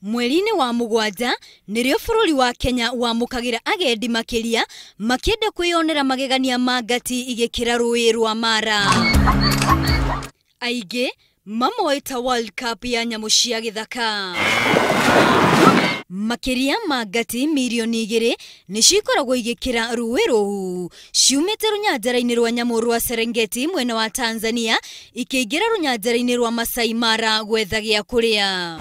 Mweri-inĩ wa mũgwanja nĩrĩo bũrũri wa Kenya wamũkagĩra agendi makĩria makĩenda kwĩyonera magegania ma ngati igĩkĩra rũĩ rwa Mara. Aingĩ mamoĩ ta World Cup ya nyamũ cia gĩthaka. Makĩria ma ngati mirioni 2 nĩcikoragwo igĩkĩra rũĩ rũu ciumĩte rũnyanjara-inĩ rwa nyamũ rwa Serengeti mwena wa Tanzania ikĩingĩra rũnyanjara-inĩ rwa Masai Mara gwetha gĩa kũrĩa.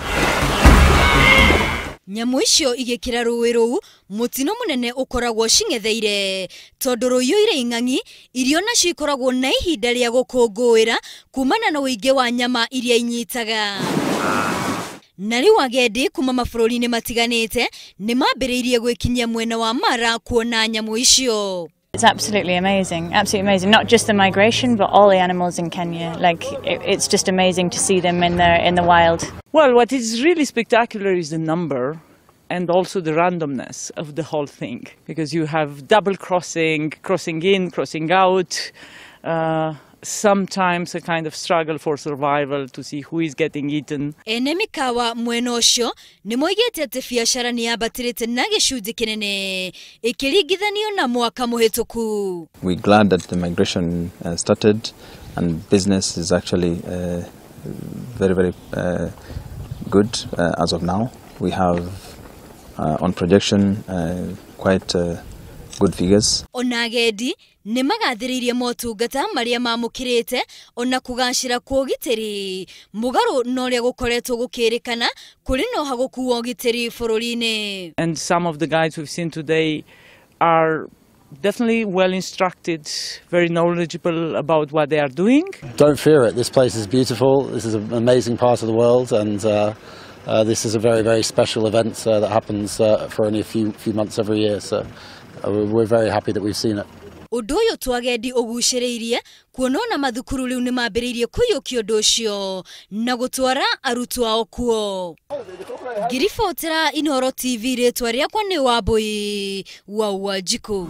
Nyamũ icio igĩkĩra rũĩ rũu mũtino mũnene ũkoragwo cing'etheire tondũ rũiyũire ing'ang'i irio nacio ikoragwo na ihinda rĩa gũkũngũĩra kumana na ũingĩ wa nyama iria inyitaga. Na rĩu agendi kuma mabũrũri-inĩ matiganĩte nĩ mambĩrĩirie gwĩkinyia mwena wa Mara kuona nyamũ icio. It's absolutely amazing, absolutely amazing. Not just the migration, but all the animals in Kenya. Like, it's just amazing to see them in the wild. Well, what is really spectacular is the number and also the randomness of the whole thing, because you have double crossing, crossing in, crossing out, sometimes a kind of struggle for survival to see who is getting eaten. Ene mikawa mwena ũcio nĩ moigĩte atĩ biacara nĩ yambatĩrĩte na gĩcunjĩ kĩnene ĩkĩringithanio na mwaka mũhĩtũku. We're glad that the migration started and business is actually very, very good as of now. We have on projection quite good figures. Ona agendi nĩ magathĩrĩirie motungata marĩa mamũkĩrĩte ona kũgacĩra kwa ũgitĩri mũgarũ na ũrĩa gũkoretwo gũkĩrĩkana kũrĩ na ũhagũku wa ũgitĩri bũrũri-inĩ. And some of the guides we've seen today are definitely well instructed, very knowledgeable about what they are doing. Don't fear it. This place is beautiful. This is an amazing part of the world, and this is a very, very special event that happens for only a few months every year. So we're very happy that we've seen it. Ũndũ ũyũ twagendi ũgucĩrĩirie kuona ona mathukuru rĩu nĩmambĩrĩirie kũiyũkia ũndũ ũcio na gũtwara arutwo ao kuo. Ngiribotera Inooro TV, rĩtwa rĩakwa nĩ Wambui wa Wanjikũ.